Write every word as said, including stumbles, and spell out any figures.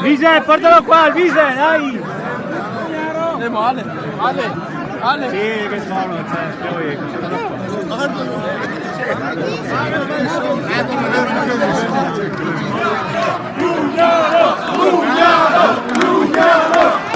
Vise, portalo qua, Vise, dai! Andiamo, Ale, Ale, Ale. Sì, che sono, cioè, poi... Lugnano! Lugnano! Lugnano!